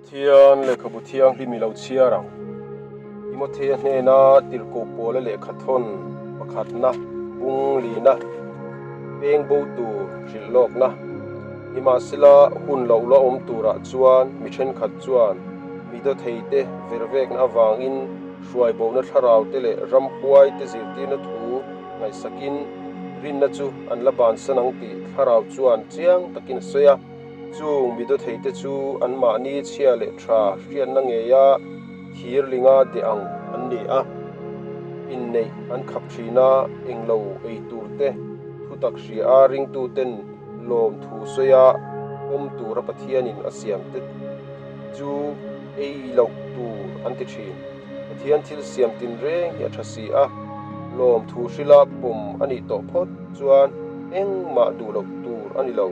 Pathian lehkhabu thianghlim i lo chhiar ang. Timothea hnena tirhkoh pawla lehkha thawn pakhatna bung lina peng bo tur hrilh lawkna. Nimahsela hun loh la awm turah chuan mi thenkhat chuan mi dawtheite vervekna avangin hruaibohna thlarau te leh ramhuai te zirtirna thu ngaihsakin rinna chu an la bansan ang tih thlarau chuan chiang takin a sawi a. Chung mi dawtheite chu anmahni chhia leh tha hriatna ngeia thir linga deh ang an ni a, inneih an khap thin a, englo ei tur te thutak hria a ringtuten lawm thu sawi a pawm tura Pathianin a siam te chu ei loh tur an ti thin. Pathian thil siam tinreng hi a tha si a, lawm thu hrila pawm a nih tawh phawt chuan engmah duh loh tur a ni lo.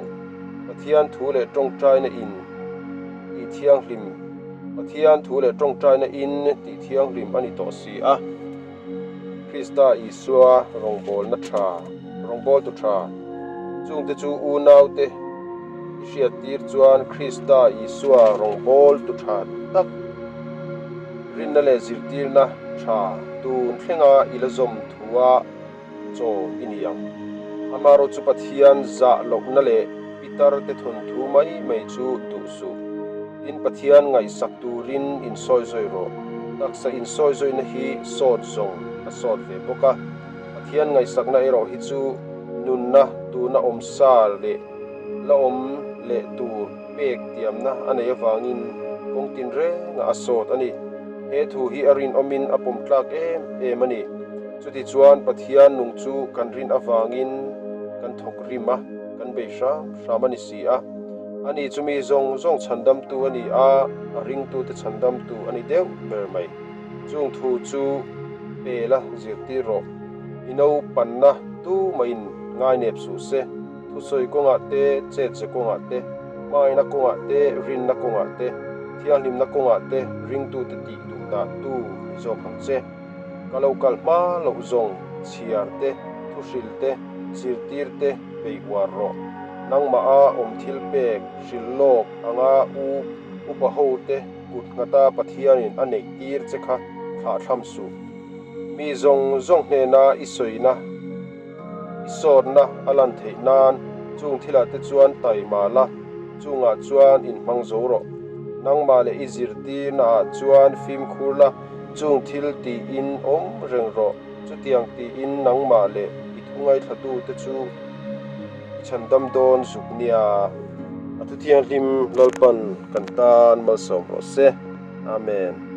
Pathian thu leh tawngtaina in tih thianghlim Pathian thu leh tawngtaina in tih thianghlim a ni tawh si a. Krista Isua rawngbawlna tha, rawngbawltu tha, chungte chu unaute i hriattir chuan Krista Isua rawngbawltu tha tak, rinna leh zirtirna tha tun thlenga i la zawm thua chaw i ni ang. Amaherawh chu Pathian zah lohna leh pitar te thawnthu mai mai chu duh suh. Tin, Pathian ngaihsak turin insawi zawi rawh. Taksa insawi zawina hi sawt zawng a sawt ve bawk a. Pathian ngaihsakna erawh hi chu nunna tuna awm sa leh la awm leh tur pek tiamna a nei avangin kawng tinrengah a sawt a ni. He thu hi a rinawmin a pawm tlak em em a ni. Chutichuan Pathian nung chu kan rin avangin kan thawk rim a, kan bei hram hram a ni si a. Ani chu mi zawng zawng chhandamtu a ni a, a ringtute chhandamtu a ni deuh ber mai. Chung thu chu pe la zirtir rawh. I naupanna tu mahin ngainep suh se. Thusawi kawngah te, chetze kawngah te, hmaina kawngah te, rinna kawngah te, thianghlimna kawngah te ringtute tih duh dah tu ni zawk ang che. Ka lo kal hma loh zawng chhiar te, thuhril te, zirtir te bei uar rawh. Nangmah a awm thil pek hrilh lawk anga u upa ho te kut nghata Pathianin a neih tir che kha thlahthlam suh. Mi zawng zawng hnena i sawina, i sawtna a lan theih nan chung thilah te chuan taima la, chungah chuan inhmang zo rawh. Nangmah leh i zirtirna ah chuan fimkhur la, Chung thil tiin awm reng rawh, chutiang tiin nangmah leh i thu ngaithlatute chu i chhandam dawn zuk nia. A thu thianghlim Lalpan kan tan malsawm rawh se. Amen.